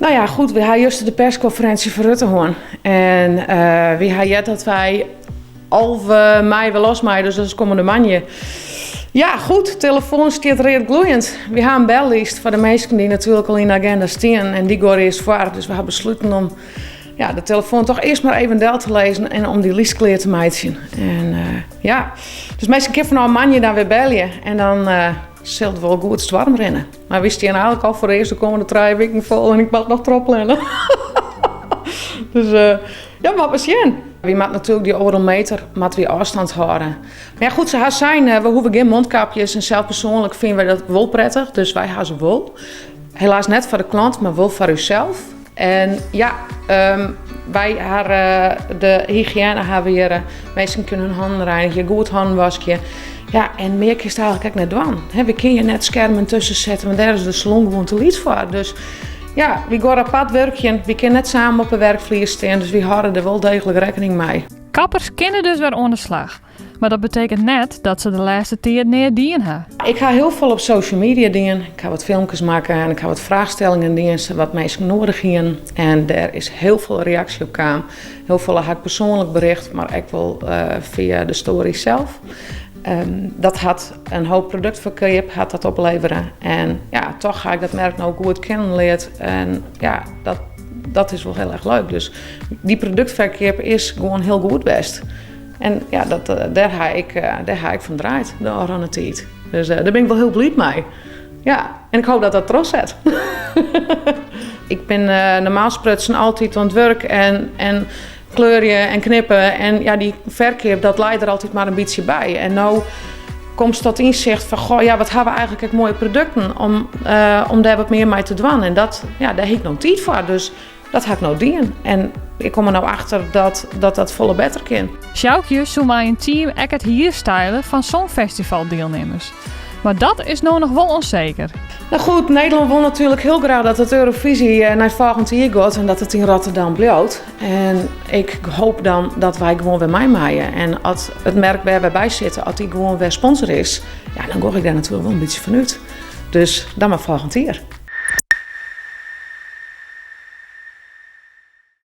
No ja, goed, wy ha juster de perskonferinsje fan Rutte hân. En wy ha heard dat wy 11 mei wer los meie, dus dat is kommende moandei. Ja, goed, telefoan stiet readgloeiend. Wy ha in bellist foar de minsken dy't natuerlik al yn de agenda stean en dy gean earst foar. Dus we ha besluten om ja, de telefoan toch earst mar even del te lizzen en om dy list klear te meitsjen. En ja, dus minsken kinne fanôf moandei dan wer belje en dan sil it wol goed stoarm rinne. Mar wy stean eigenlik al foar de earste kommende 3 wiken fol en ik moat noch trochplanne. Dus ja, moat mar sjen. Wy moatte natuerlik dy oardel meter moatte wy ôfstân hâlde. Mar ja, goed, se ha sein, we hoege gjin mondkapjes en sels persoanlik fine wy dat wol prettich, dus wy ha se wol. Helaas net foar de klant, mar wol foar ússels. En ja, wy ha de hygiëne ha we hjir. Minsken kinne hun hannen reinigje, goed hannen waskje. Ja, en mear kinst eigenlik ek net dwaan. We kinne hjir net skermen tusken sette, want dêr is de salon gewoan te lyts foar. Dus ja, wy gean apart wurkjen. Wy kinne net samen op de werkflier stean, dus wy hâlde der wol deeglik rekkening mei. Kappers kinne dus wer oan de slach. Mar dat betekent net dat se de lêste tiid neat dien ha. Ik ha hiel folle op social media dien. Ik ha wat filmkes makke en ik ha wat fraachstellingen dien wat minsken noadich hienen. En dêr is hiel folle reaksje op kaam. Hiel folle ha ik persoanlik bericht, mar ek wol fia de story sels. Dat hat in hoop produktferkeap hat dat oplevere. En ja, toch ha ik dat merk no goed kennen leard. En ja, dat is wol hiel erch leuk. Dus dy produktferkeap is gewoan hiel goed west. En ja, dat, dêr ha ik, dêr ha ik fan draaid de ôfrûne tiid. Dus dêr bin ik wol hiel bliid mei. Ja, en ik hoop dat dat trochset. Ik bin normaal sprutsen altyd oan it wurk en kleurje en knippe. En ja, dy ferkeap, dat leit der altyd mar in bytsje by. En no komst tot ynsicht fan, goh, ja, wat ha we eigenlik ek moaie produkten om dêr wat mear mei te dwaan. En dat, ja, dêr hie ik no tiid foar. Dus dat ha ik no dien. En ik kom der no achter dat dat, dat folle better kin. Sjoukje soe mei in team ek it hier style fan Songfestivaldielnimmers. Mar dat is no noch wol ûnseker. No goed, Nederlân wol natuerlik hiel graach dat it Eurovisie nei folgjend jier giet en dat it yn Rotterdam bliuwt. En ik hoop dan dat wy gewoan wer mei meie. En as it merk wêr wy by sitte, as dy gewoan wer sponsor is, ja, dan gean ik dêr natuerlik wol in bytsje fan út. Dus dan mar folgjend jier.